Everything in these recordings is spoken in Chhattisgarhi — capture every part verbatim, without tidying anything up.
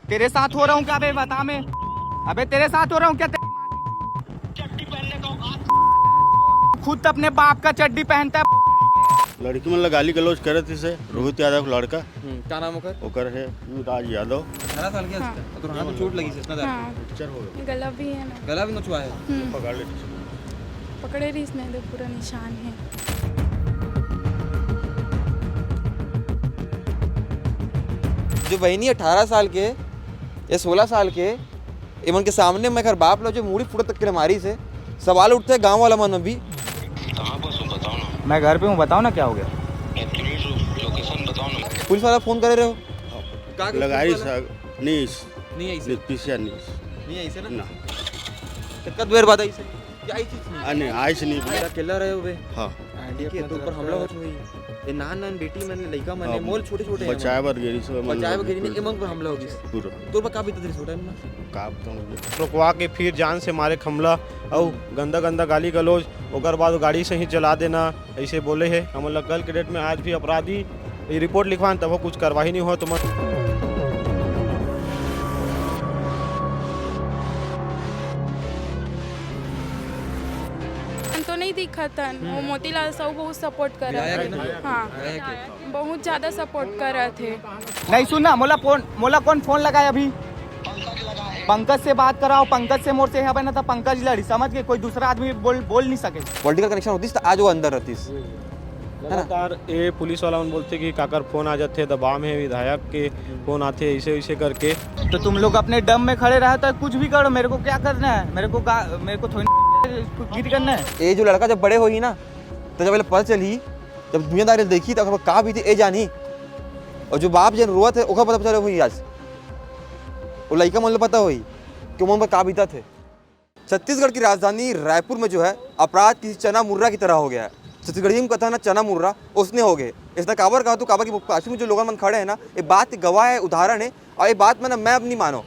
तेरे साथ हो रहा हूँ क्या बे, बता मैं। अबे, तेरे साथ हो रहा हूँ क्या? खुद अपने बाप का चड्डी पहनता है। लड़की मन ला गाली गलौज करत रहिस हे, रोहित यादव के लड़का। हम्म, का नाम ओकर? ओकर हे युवराज यादव। अठारह साल के हाँ। हस? तो हाथ में चोट लगी से इतना ज्यादा? हाँ। पिक्चर हो गया। गला भी है ना। गला भी नचवा है? हम्म। पकड़ ले। पकड़े रहिस नहीं तो पूरा निशान है। जो बहिनी अठारह साल के या सोलह साल के, एमन के सामने मैं घर बाप ला जो मुड़ी फुटत तक के मारिस हे, सवाल उठथे गांव वाला मन में भी। कहाँ पर हो, बताओ ना। मैं घर पे हूँ, बताओ ना क्या हो गया। Actually, लो-, लोकेशन बताओ ना। पुलिस वाला फोन करे रहे हो? का के लगाई पुलिस वाला? सर, नीस। नहीं आई सर। नीस, पीसीआर नीस। नहीं आई सर ना? ना। तो कब देर बाद आई सर? क्या आई चीज नहीं? आ, नहीं, आई से नहीं। अकेला रहे हुए? हाँ। ठीक है, तो ऊपर हमला होत हुई। ये नान नान बेटी मन, लइका मन, हाँ, मोल छोटे छोटे हैं बचाए मन। बर गे रहिस, बचाए बर गे रहिस, एमन पर हमला हो गिस। पूरा। तोर पर का बीतत रहिस ओ टाइम में? का बताऊं? रुकवा के फिर जान से मारे के हमला, अउ गंदा गंदा गाली गलौज, ओकर बाद गाड़ी सही चला देना, ऐसे बोले हे। हमन ला कल के डेट में आज भी अपराधी ये रिपोर्ट लिखवान, तब कुछ कार्रवाई नहीं हो तो मत। तो नहीं दिखत हन, वो मोतीलाल साहू बहुत सपोर्ट कर रहे थे। हाँ, बहुत ज्यादा सपोर्ट कर रहे थे। नहीं, सुन ना, मोला फोन, मोला कौन फोन लगाए अभी? पंकज से बात कराओ, पंकज से मोर से हवे ना, तो पंकज लड़ी, समझ के कोई दूसरा आदमी बोल, बोल नहीं सके। पॉलिटिकल कनेक्शन होतीस तो आज वो अंदर रहतीस। है ना? लगातार ए पुलिस वाला मन बोलथे कि काकर फोन आ जाथे, दबाव में विधायक के फोन आथे, ऐसे वैसे करके। तो तुम लोग अपने डम में खड़े रहो, तो कुछ भी करो, मेरे को क्या करना है? मेरे को गा-, मेरे को थोड़ी ना कुछ गिर करना है। ये जो लड़का जब बड़े होही ना, तो जब एला पता चलही, जब दुनियादारी देखही, तो ओकर का बीती ए जानही। और जो बाप जन रोवत है, ओकर पता चले होही आज। वो लइका मन ल पता होही कि ओमन पर का बीतत है। छत्तीसगढ़ की राजधानी रायपुर में जो है, अपराध किसी चना मुर्रा की तरह हो गया है। छत्तीसगढ़ी में कथा ना, चना मुर्रा उसने हो गए। इसने काबर कहा तो काबर कि पाछू में जो लोगन मन खड़े हैं ना, ये बात के गवाह है, उदाहरण है। और ये बात में ना मैं अब नहीं मानो।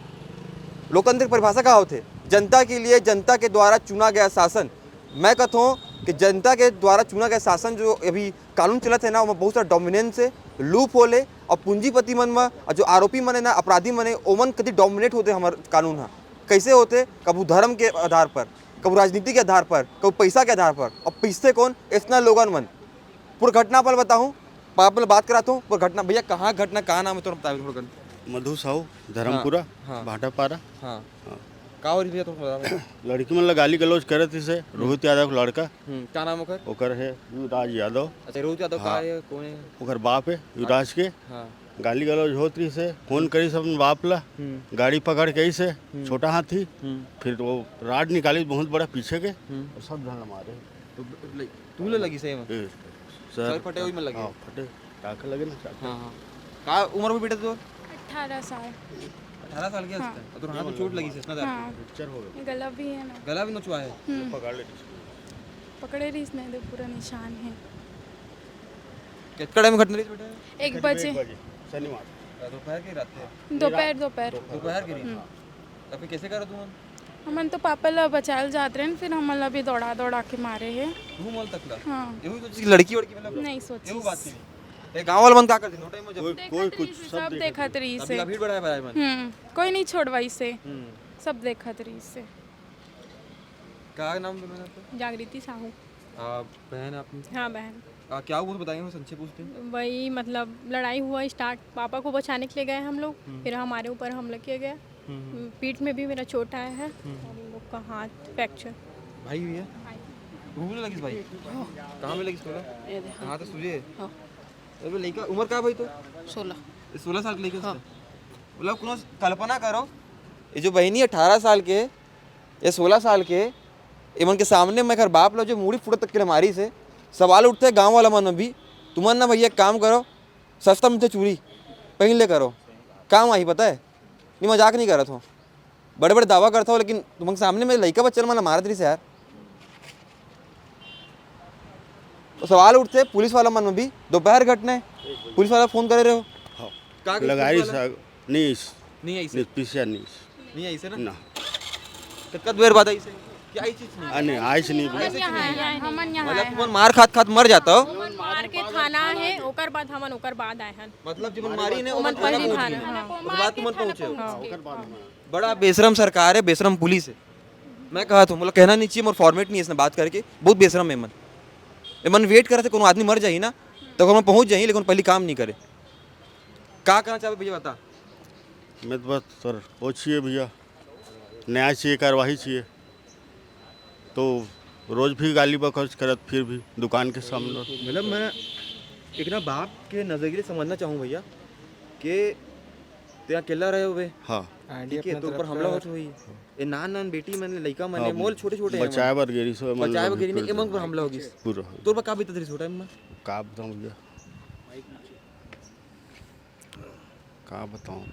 लोकतंत्र की परिभाषा का होते, जनता के लिए, जनता के द्वारा चुना गया शासन। मैं कहता हूँ कि जनता के द्वारा चुना गया शासन जो अभी कानून चलत है ना, ओमा बहुत सारा डोमिनेंस है, लूप होल है, और पूंजीपति मन में, और जो आरोपी मन है ना, अपराधी मन है, ओमन कति डोमिनेट होते हमार कानून हा। कैसे होते? कभू धर्म के आधार पर, कभू राजनीति के आधार पर, कभू पैसा के आधार पर। अब पीसते कौन? इतना लोगन मन। पूरा घटना पर बताऊँ, पापा ले बात कराता हूँ, पूरा घटना। भैया, कहाँ घटना, कहाँ नाम है तोर, बता थोड़ा कन। मधु साहू, धर्मपुरा, हाँ। भाटापारा। हाँ। हाँ। का हो रही भैया, तो बता। लड़की मन ला गाली गलौज करत रहिस हे, हम्म। रोहित यादव के लड़का। हम्म, का नाम ओकर? ओकर हे युवराज यादव। अच्छा, रोहित यादव का हाँ। है, कौन है? ओकर बाप है युवराज के। हाँ। गाली गलौज होत रहिस हे, फोन करिस अपन बाप ला, हम्म। गाड़ी पकड़ के आइस हे, हम्म। छोटा हाथी, हम्म। फिर वो राड निकालिस बहुत बड़ा पीछे के, हम्म। और सब झन ला मारे। तो ब-, ले, तू ले लगी सही में? ए, सर। सर फटे हुई में लगी? हाँ, फटे। टाका लगे ना, टाका। हाँ, हाँ। का उम्र में बेटा तू? अठारह साल। अठारह साल के हाँ। हस? तो हाथ में चोट लगी से इतना ज्यादा? हाँ। फ्रैक्चर हो गया। गला भी है ना। गला भी नचवा है? हम्म। पकड़ ले। पकड़े रहिस नहीं तो पूरा निशान है। कितना टाइम घटना रही बेटा? एक बजे। एक बजे, शनिवार। दोपहर के रात के? दोपहर, दोपहर। दोपहर के रही? हम्म। तो फिर कैसे करो तुम? हमन तो पापा ला बचाए ल जात रहेन, फिर हमन ला भी दौड़ा दौड़ा के मारे हे। तू मल तक ला? हाँ। यही तो चीज लड़की वड़की मतलब नहीं सोची। यही बात नहीं। ये गांव वाला मन का कर दिन टाइम में जब कोई, कोई कुछ सब सब देखत रहिस हे। अभी भीड़ बढ़ाए बढ़ाए मन। हम्म, कोई नहीं छोड़वाइस हे। हम्म। सब देखत रहिस हे। का नाम तुम्हारा? जागृति साहू। आ, बहन आपने? हाँ, बहन। आ, क्या हुआ, बताइए, हम संक्षेप पूछते हैं। वही, मतलब, लड़ाई हुआ स्टार्ट, पापा को बचाने के लिए गए हम लोग, हम्म। फिर हमारे ऊपर हमला किया गया। हम्म, हम्म। पीठ में भी मेरा चोट आया है हम्म। और इन लोग का हाथ फ्रैक्चर। भाई भी है? भाई। वो भी लगी भाई? हाँ। कहाँ में लगी इसको? ये देखो। हाँ, तो सूझे? हाँ। अबे, लड़का, उम्र का भाई तो? सोलह। ये सोलह साल के लड़का हाँ। उसका? मतलब, कोनो कल्पना करो, ये जो बहिनी अठारह साल के, ये सोलह साल के, एमन के सामने मैं घर बाप ला जो मुड़ी फुटत तक के मारिस हे। सवाल उठथे गांव वाला मन में भी, तुमन ना भैया, एक काम करो, सस्ता मिलथे चूड़ी, पहन ले करो, काम आही, पता है? नहीं, मजाक नहीं करत हो, बड़े बड़े दावा करत हो, लेकिन तुमन के सामने में लइका बच्चा मन ला मारत रहिस हे यार। तो सवाल उठथे पुलिस वाला मन में भी, दोपहर घटना है, पुलिस वाला फोन करे रहे हो? हाँ। का कही लगाई पुलिस वाला? सर, नीस। नहीं आई सर? नीस, पीसीआर नीस। नहीं आई सर ना? ना। तो कब देर बाद आई सर? क्या आई चीज नहीं? आ, नहीं, आई से नहीं बोला। हमन यहाँ आए हैं, हमन यहाँ मतलब आए तुमन हैं। मार खात खात मर जाता हो? हमन मार के थाना हे, ओकर बाद हमन ओकर बाद आए हन। मतलब, जब मारी ने, ओमन ओमन पहली पहली थाना, पहुंची। हाँ। ओकर बाद तुमन पहुंचे हो। हाँ। बड़ा बेशरम सरकार है, बेशरम पुलिस है। मैं कहा था, मतलब, कहना नहीं चाहिए, मोर फॉर्मेट नहीं है इसने बात करके, बहुत बेशरम है मन। ये मन वेट करते, कोनो आदमी मर जाही ना, तो ओमन पहुंच जाही, लेकिन पहली काम नहीं करे। का कहना चाहबे भैया, बता। मैं तो बस सर, वो चाहिए भैया, न्याय चाहिए, कार्यवाही चाहिए। तो रोज भी गाली बकवास करत, फिर भी दुकान के सामने। मतलब, मैं एक ना बाप के नजरिए से समझना चाहूँ भैया, कि ते अकेला रहे हुए। हाँ। ठीक है, तो ऊपर हमला होत हुई। ये नान नान बेटी मन, लइका मन हाँ, हे, मोल छोटे छोटे हे बचाए मन। बर गेरी सो, बचाए बर गेरी ने, एमन पर हमला हो गिस। पूरा हो तोर बर का बीतत रहिस ओ टाइम में? का बताऊं भैया, का बताऊं,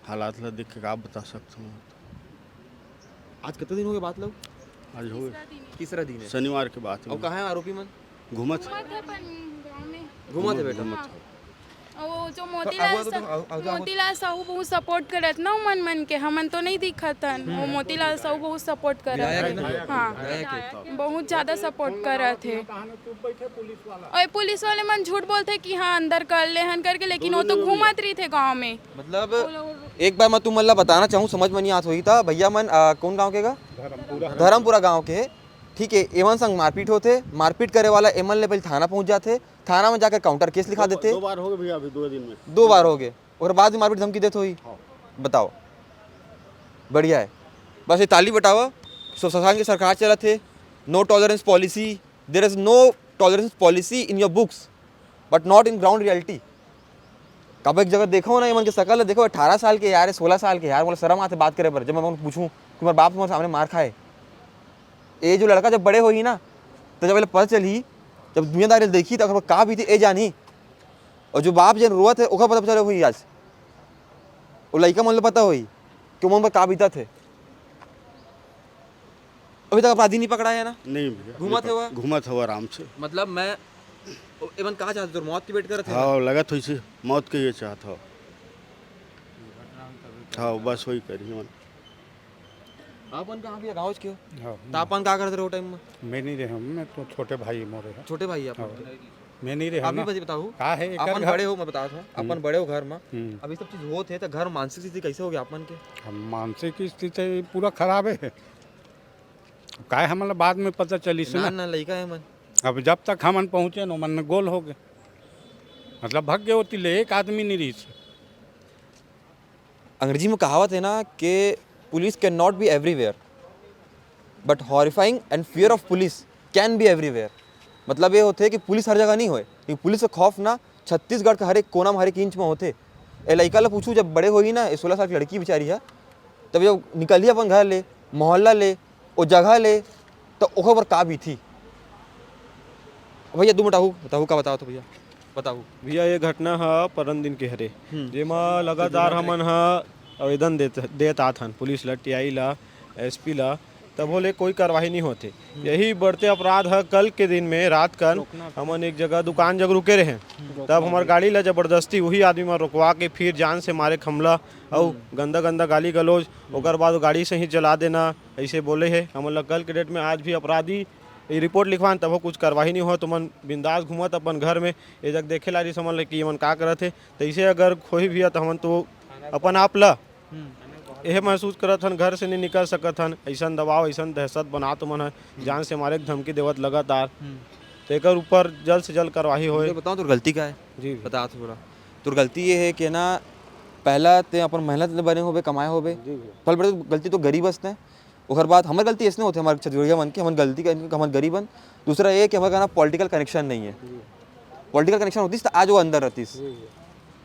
हालात ला देख के का बता सकता हूँ। आज कितना दिन हो गया बात लो? आज हो गया। तीसरा दिन है। शनिवार के बात और है। कहाँ है आरोपी मन? घूमत घूमत है, पर गाँव में। घूमत है बेटा। घूमत हाँ। है। वो जो अब मोतीलाल वो तो सा-, अब, अब तो मोतीलाल साहू बहुत सपोर्ट करत ना उमन मन के, हमन तो नहीं दिखत हन। वो मोतीलाल साहू बहुत सपोर्ट करत विधायक है। ना? हाँ। विधायक है। बहुत ज्यादा सपोर्ट करत है। और पुलिस वाले मन झूठ बोलते कि हाँ, अंदर कर ले हन करके, लेकिन वो तो घूमत रही थे गाँव में। मतलब, एक बार मैं तुम मन ला बताना चाहूँ, समझ में नहीं आत होही ता, भैया मन, आ, कौन गाँव के गा? धर्मपुरा। धर्मपुरा गाँव के हे। ठीक है, एमन संग मारपीट होथे, मारपीट करे वाला एमन ले पहले थाना पहुंच जाथे, थाना में जाकर काउंटर केस लिखा दो बा-, देथे। दो बार हो गए भैया, अभी दो दिन में। दो बार हो गए, और बाद में मारपीट धमकी देत होही। हाँ। बताओ, बढ़िया है, बस ये ताली बटावा, सो शशांक की सरकार चलत हे, no tolerance policy, there is no tolerance policy in your books, but not in ground reality। कब एक जगह देखो ना, एमन के शकल देखो, अठारह साल के यार, सोलह साल के यार, मोला शर्म आथे बात करे बर। जब मैं पूछूं कि मोर बाप तुम्हारे सामने मार खाए, ये जो लड़का जब बड़े होही ना, तो जब एला पता चलही, जब दुनियादारी देखही, तो ओकर का बीती, ए जानही। और जो बाप जन रोवत है, ओकर पता चले होही आज, वो लइका मन ल पता होही कि ओमन पर का बीतत है। अभी तक अपराधी नहीं पकड़ा है ना? नहीं भैया, घूमत नहीं हवा? पक-, घूमत हवा आराम से। मतलब, मैं, ओ, एमन का चाहत, तोर मौत की वेट करत है ना? हाँ, लगत होइसे मौत के ये चाहत हो। हाँ, बस वही करी मन। आपन कहाँ भैया, गाँव के हो? हाँ। तो आपन का करत रहे ओ टाइम में? मैं नहीं रहे हूँ, मैं तो छोटे भाई मोरे हैं। छोटे भाई आपन? हाँ। मैं नहीं रहे अभी ना। बस बताओ, का है, एकर आपन घर बड़े हो, मैं बता दूँ, हम्म। आपन बड़े हो घर में, हम्म। अभी सब चीज होत है, तो घर मानसिक स्थिति कैसे हो गया आपन के? हम मानसिक स्थिति पूरा खराब है। काय हमन ला बाद में पता चलिस ना, ना। ना, लइका है मन। अब जब तक हमन पहुँचे न, ओमन गोल हो गए। मतलब, भग गए होती ले, एक आदमी नहीं रहिस। अंग्रेजी में कहावत है ना कि police can not be everywhere, but horrifying and fear of police can be everywhere। मतलब, ये होथे कि पुलिस हर जगह नहीं होए, क्योंकि पुलिस का खौफ ना छत्तीसगढ़ के हर एक कोना में, हर एक इंच में होथे। ए लइका ला पूछू, जब बड़े होही ना, ये सोलह साल की लड़की बेचारी है, तब जब निकलही अपन घर ले, मोहल्ला ले, ओ जगह ले, तो ओकर बर का बीतही? भैया, दू मिनट आहू, बताहू, का बताओ तो भैया, बताहू। भैया, ये घटना ह परन दिन के हरे, हम्म। जेमा लगातार हमन ह आवेदन देत, देत आत हन पुलिस ला, टीआई ला, एसपी ला, तभो ले कोई कार्रवाई नहीं होथे। हम्म। यही बढ़ते अपराध ह कल के दिन में रात कन हमन एक जगह दुकान जग रुके रहे, हम्म। तब हमर गाड़ी ला जबरदस्ती वही आदमी मन रोकवा के फिर जान से मारे के हमला अउ हम्म। गंदा गंदा गाली गलौज, हम्म। ओकर बाद गाड़ी से ही जला देना, ऐसे बोले हे। हमन ला कल के डेट में आज भी अपराधी ये रिपोर्ट लिखवान, तभो कुछ कार्रवाई नहीं हो, तुमन बिंदास घूमत अपन घर में, ये जग देखे ला रहिस हमन ला कि एमन का करत हे। तैसे अगर कोई भी है, तो हमन तो अपन आप ला हम्म। यह महसूस करत हन, घर से नहीं निकल सकत हन। ऐसन दबाव, ऐसन दहशत बना तुमन ह, हम्म। जान से मारे के धमकी देवत लगातार। हम्म। तो एकर ऊपर जल्द से जल्द कार्रवाई होए। मुझे बताओ, तोर गलती का है? जी भैया। बता थोड़ा। तोर गलती ये है कि ना, पहला ते अपन मेहनत ले बने होबे, कमाए होबे। जी भैया। पहले बड़े गलती तो गरीब हस ते, ओकर बाद हमर गलती ऐसने होथे, हमर छत्तीसगढ़िया मन के, हमन गलती कर, हमन गरीब हन। दूसरा ये कि हमर कना पॉलिटिकल कनेक्शन नहीं है। जी। पॉलिटिकल कनेक्शन होतिस त आज वो अंदर रहतिस। जी, जी।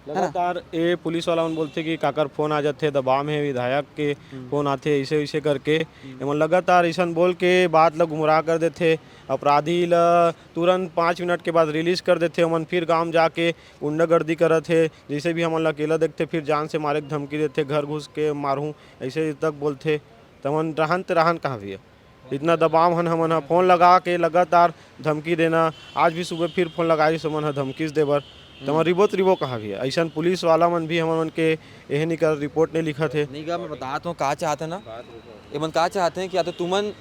है ना? लगातार ये पुलिस वाला मन बोलथे कि काकर फोन आ जाथे, दबाव में विधायक के हम्म। फोन आथे, ऐसे वैसे करके हम्म। एमन लगातार ऐसन बोल के बात ला गुमराह कर देथे। अपराधी ला तुरंत पाँच मिनट के बाद रिलीज कर देथे, ओमन फिर गांव जाके गुंडागर्दी करत हे। जैसे भी हमन ला अकेला देखथे, फिर जान से मारे के धमकी देथे, घर घुस के मारहूँ, ऐसे तक बोलथे। तमन रहन ते रहन कहाँ भैया? इतना दबाव हन, हमन ह फोन लगा के लगातार धमकी देना। आज भी सुबह फिर फोन लगाइस हमन ह धमकीस देबर। तमन हम्म। रिबो त रिबो कहाँ भैया? ऐसन पुलिस वाला मन भी हमन मन के एहे निकर रिपोर्ट नहीं लिखत हे। नहीं गा, मैं बतात हूँ का चाहत हे ना, ये मन का चाहत हे कि या तो तुमन,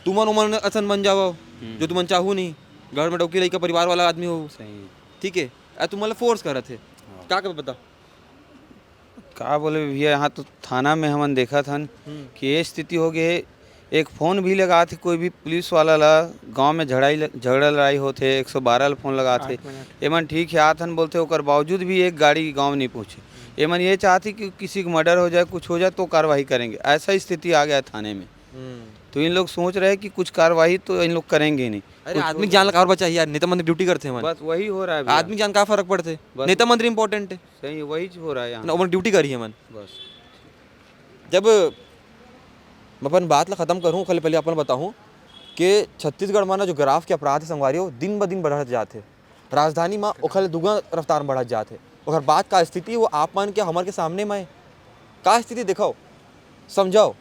तुमन उमन असन बन जावव, हम्म। जो तुमन चाहू नहीं, घर में डौकी लइका परिवार वाला आदमी हो, सही। ठीक है, अ तुम मतलब फोर्स करत हे, का का बता? का बोले भैया, यहाँ तो थाना में हमन देखत हन हम्म। कि ये स्थिति हो गई है। एक फोन भी लगात हे कोई भी पुलिस वाला ला, गांव में झड़ाई ल- झगड़ा लड़ाई होत हे, एक सौ बारह ला फोन लगात हे। एमन ठीक हे, आत हन बोलथे, ओकर बावजूद भी एक गाड़ी गांव नहीं पहुंचे। एमन ये चाहते कि किसी को मर्डर हो जाए, कुछ हो जाए तो कार्रवाई करेंगे, ऐसा स्थिति आ गया है थाने में। हम्म। तो इन लोग सोच रहे हैं कि कुछ कार्रवाई तो इन लोग करेंगे ही नहीं। अरे कुछ आदमी के जान ला काबर बचाही यार, नेता मंत्री ड्यूटी करथे हमन। बस वही हो रहा है भैया। आदमी के जान का फर्क पड़थे? बस। नेता मंत्री इंपॉर्टेंट है, सही, वही चीज हो रहा है यहाँ। ना ओमन ड्यूटी करी हमन। बस। जब मैं अपन बात ला खत्म करूँ, ओखर ले पहले अपन बताहूँ कि छत्तीसगढ़ में ना जो ग्राफ के अपराध है संगवारी हो, दिन ब दिन बढ़त जात है। राजधानी में ओखर ले दुगना रफ्तार में बढ़त जात है। ओखर बात का स्थिति वो आप मन के हमर के सामने में है। का स्थिति देखो, समझाओ,